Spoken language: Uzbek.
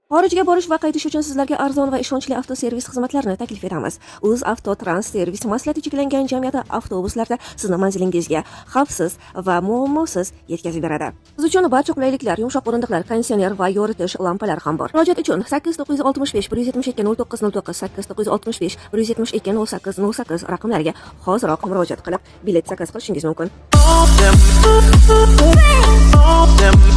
Xorijga borish va qaytish uchun sizlarga arzon va ishonchli avtoservis xizmatlarini taklif etamiz. Uz Avtotrans servis mas'uliyati cheklangan jamiyati avtobuslarda sizni manzilingizga xavfsiz va muammosiz yetkazib beradi. Siz uchun barcha qulayliklar, yumshoq o'rindiqlar, konditsioner va yoritish lampalari ham bor. Murojaat uchun 8965 172 0909, 8965 172 0808 raqamlariga hoziroq murojaat qilib, bilet zakaz qilishingiz mumkin. Them, them, them.